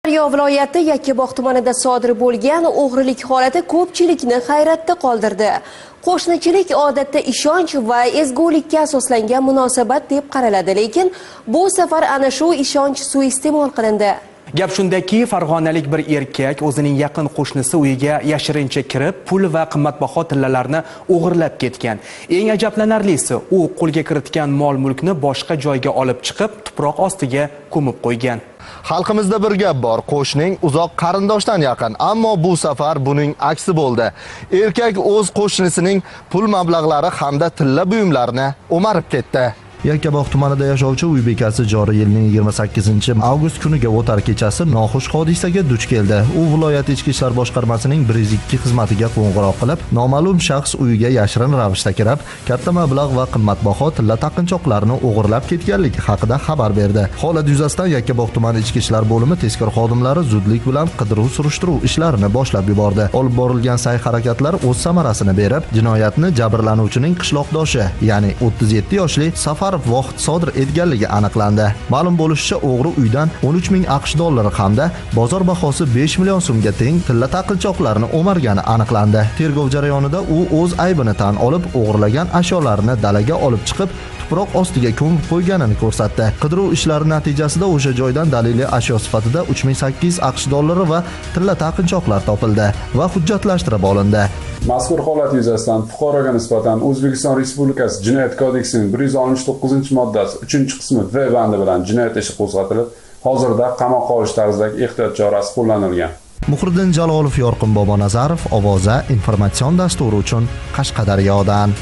Qashqadaryo viloyati Yakkabog' tumanida sodir bo'lgan o'g'rilik holati ko'pchilikni hayratda qoldirdi. Qo'shnichilik odatda ishonch va ezgulikka asoslangan munosabat deb qaraladi, lekin bu safar ana shu ishonch suiiste'mol qilindi. Gap shundaki, farg'onalik bir erkak o'zining yaqin qo'shnisi uyiga yashirincha kirib, pul va qimmatbaho tillalarni o'g'irlab ketgan. Eng ajablanarlisi, u qo'lga kiritgan mol-mulkni boshqa joyga olib chiqib, tuproq ostiga ko'mib qo'ygan. Xalqimizda bir gap bor, qo'shning uzoq qarindoshdan yaqin. Ammo bu safar buning aksi bo'ldi. Erkak o'z qo'shnisining pul mablag'lari hamda tilla buyumlarini o'marib ketdi. Yakkabog' tumanida yashovchi uy bekasi joriy yilning 28 avgust kuniga o'tar kechasi noxush hodisaga duch keldi. U viloyat ichki ishlar boshqarmasining 102 xizmatiga qo'ng'iroq qilib, noma'lum shaxs uyiga yashirin ravishda kirib, katta mablag' va qimmatbaho tilla taqinchoqlarni o'g'irlab ketganligi haqida xabar berdi. Holat yuzasidan Yakkabog' tumani ichki ishlar bo'limi tezkor xodimlari zudlik bilan qidiruv surishtiruv ishlarini boshlab yubordi. Olib borilgan sa'y harakatlar o'z samarasini berib, jinoyatni jabrlanuvchining qishloqdoshi, ya'ni 37 yoshli Safarov Vohid sodir etganligi aniqlandi. Ma'lum bo'lishicha, o'g'ri uydan 13 ming AQSh dollari hamda bozor bahosi 5 million so'mga teng tilla taqinchoqlarni o'margani aniqlandi. Tergov jarayonida u o'z aybini tan olib, o'g'irlagan ashyolarni dalaga olib chiqib, tuproq ostiga ko'mib qo'yganini ko'rsatdi. Qidiruv ishlari natijasida o'sha joydan daliliy ashyo sifatida 3800 AQSh dollari va tilla taqinchoqlar topildi va hujjatlashtirib olindi. Mazkur holat yuzasidan fuqaroga nisbatan O'zbekiston Respublikasi Jinoyat kodeksining 169-moddasi 3-qismi V bandi bilan jinoyat ishi qo'zg'atilib, hozirda qamoqqa olish tarzidagi ehtiyot chorasi qo'llanilgan. Muhriddin Jalolov, Yorqin Bobonazarov, Ovoza informatsion dasturi uchun Qashqadaryodan.